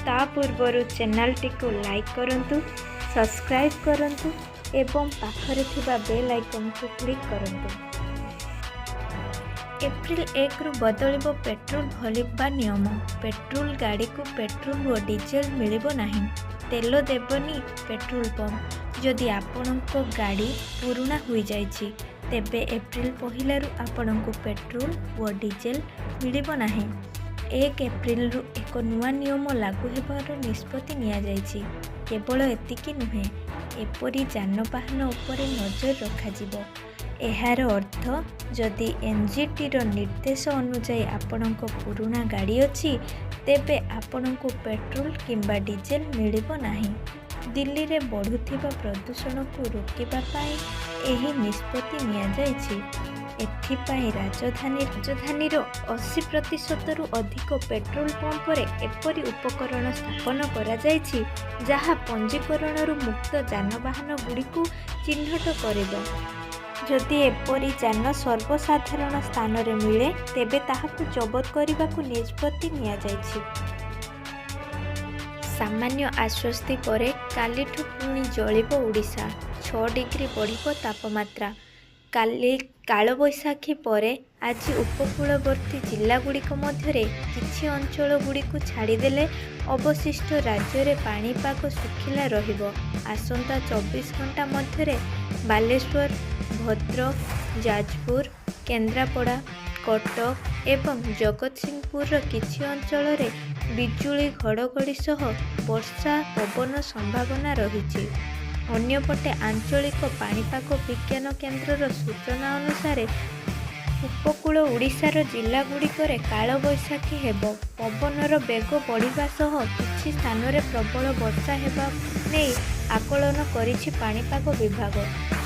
ତା ପୂର୍ବରୁ ଚ୍ୟାନେଲଟିକୁ ଲାଇକ୍ କରନ୍ତୁ, ସବସ୍କ୍ରାଇବ୍ କରନ୍ତୁ ଏବଂ ପାଖରେ ଥିବା ବେଲ୍ ଆଇକନ୍କୁ କ୍ଲିକ୍ କରନ୍ତୁ। ଏପ୍ରିଲ 1ରୁ ବଦଳିବ ପେଟ୍ରୋଲ ଭରିବା ନିୟମ। ପେଟ୍ରୋଲ ଗାଡ଼ିକୁ ପେଟ୍ରୋଲ ଓ ଡିଜେଲ ମିଳିବ ନାହିଁ। ତେଲ ଦେବନି ପେଟ୍ରୋଲ ପମ୍ପ। ଯଦି ଆପଣଙ୍କ ଗାଡ଼ି ପୁରୁଣା ହୋଇଯାଇଛି, ତେବେ ଏପ୍ରିଲ 1ରୁ ଆପଣଙ୍କୁ ପେଟ୍ରୋଲ ଓ ଡିଜେଲ ମିଳିବ ନାହିଁ। 1 ଏପ୍ରିଲରୁ ଏକ ନୂଆ ନିୟମ ଲାଗୁ ହେବାର ନିଷ୍ପତ୍ତି ନିଆଯାଇଛି। କେବଳ ଏତିକି ନୁହେଁ, ଏପରି ଯାନବାହନ ଉପରେ ନଜର ରଖାଯିବ। ଏହାର ଅର୍ଥ ଯଦି ଏନଜିଟିର ନିର୍ଦ୍ଦେଶ ଅନୁଯାୟୀ ଆପଣଙ୍କ ପୁରୁଣା ଗାଡ଼ି ଅଛି, ତେବେ ଆପଣଙ୍କୁ ପେଟ୍ରୋଲ କିମ୍ବା ଡିଜେଲ ମିଳିବ ନାହିଁ। ଦିଲ୍ଲୀରେ ବଢ଼ୁଥିବା ପ୍ରଦୂଷଣକୁ ରୋକିବା ପାଇଁ ଏହି ନିଷ୍ପତ୍ତି ନିଆଯାଇଛି। ଏଥିପାଇଁ ରାଜଧାନୀର 80%ରୁ ଅଧିକ ପେଟ୍ରୋଲ ପମ୍ପରେ ଏପରି ଉପକରଣ ସ୍ଥାପନ କରାଯାଇଛି, ଯାହା ପଞ୍ଜୀକରଣରୁ ମୁକ୍ତ ଯାନବାହନଗୁଡ଼ିକୁ ଚିହ୍ନଟ କରିବ। ଯଦି ଏପରି ଯାନ ସର୍ବସାଧାରଣ ସ୍ଥାନରେ ମିଳେ, ତେବେ ତାହାକୁ ଜବତ କରିବାକୁ ନିଷ୍ପତ୍ତି ନିଆଯାଇଛି। ସାମାନ୍ୟ ଆଶ୍ୱସ୍ତି ପରେ କାଲିଠୁ ପୁଣି ଜଳିବ ଓଡ଼ିଶା। 6 ଡିଗ୍ରୀ ବଢ଼ିବ ତାପମାତ୍ରା। କାଲି କାଳବୈଶାଖୀ ପରେ ଆଜି ଉପକୂଳବର୍ତ୍ତୀ ଜିଲ୍ଲାଗୁଡ଼ିକ ମଧ୍ୟରେ କିଛି ଅଞ୍ଚଳଗୁଡ଼ିକୁ ଛାଡ଼ିଦେଲେ ଅବଶିଷ୍ଟ ରାଜ୍ୟରେ ପାଣିପାଗ ଶୁଖିଲା ରହିବ। ଆସନ୍ତା 24 ଘଣ୍ଟା ମଧ୍ୟରେ ବାଲେଶ୍ୱର, ଭଦ୍ରକ, ଯାଜପୁର, କେନ୍ଦ୍ରାପଡ଼ା, କଟକ ଏବଂ ଜଗତସିଂହପୁରର କିଛି ଅଞ୍ଚଳରେ ବିଜୁଳି ଘଡ଼ଘଡ଼ି ସହ ବର୍ଷା ପବନ ସମ୍ଭାବନା ରହିଛି। ଅନ୍ୟପଟେ ଆଞ୍ଚଳିକ ପାଣିପାଗ ବିଜ୍ଞାନ କେନ୍ଦ୍ରର ସୂଚନା ଅନୁସାରେ, ଉପକୂଳ ଓଡ଼ିଶାର ଜିଲ୍ଲାଗୁଡ଼ିକରେ କାଳବୈଶାଖୀ ହେବ। ପବନର ବେଗ ବଢ଼ିବା ସହ କିଛି ସ୍ଥାନରେ ପ୍ରବଳ ବର୍ଷା ହେବା ନେଇ ଆକଳନ କରିଛି ପାଣିପାଗ ବିଭାଗ।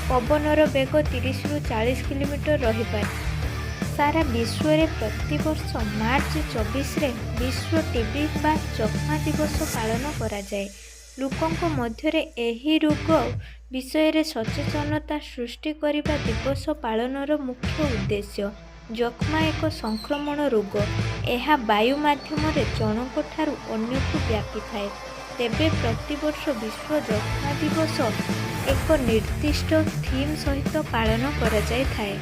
ପବନର ବେଗ 30ରୁ 40 କିଲୋମିଟର ରହିପାରେ। ସାରା ବିଶ୍ୱରେ ପ୍ରତିବର୍ଷ ମାର୍ଚ୍ଚ 24ରେ ବିଶ୍ୱ ଟିବି ବା ଯକ୍ଷ୍ମା ଦିବସ ପାଳନ କରାଯାଏ। ଲୋକଙ୍କ ମଧ୍ୟରେ ଏହି ରୋଗ ବିଷୟରେ ସଚେତନତା ସୃଷ୍ଟି କରିବା ଦିବସ ପାଳନର ମୁଖ୍ୟ ଉଦ୍ଦେଶ୍ୟ। ଯକ୍ଷ୍ମା ଏକ ସଂକ୍ରମଣ ରୋଗ। ଏହା ବାୟୁ ମାଧ୍ୟମରେ ଜଣଙ୍କଠାରୁ ଅନ୍ୟକୁ ବ୍ୟାପିଥାଏ। ତେବେ ପ୍ରତିବର୍ଷ ବିଶ୍ୱ ଯକ୍ଷ୍ମା ଦିବସ ଏକ ନିର୍ଦ୍ଦିଷ୍ଟ ଥିମ୍ ସହିତ ପାଳନ କରାଯାଇଥାଏ।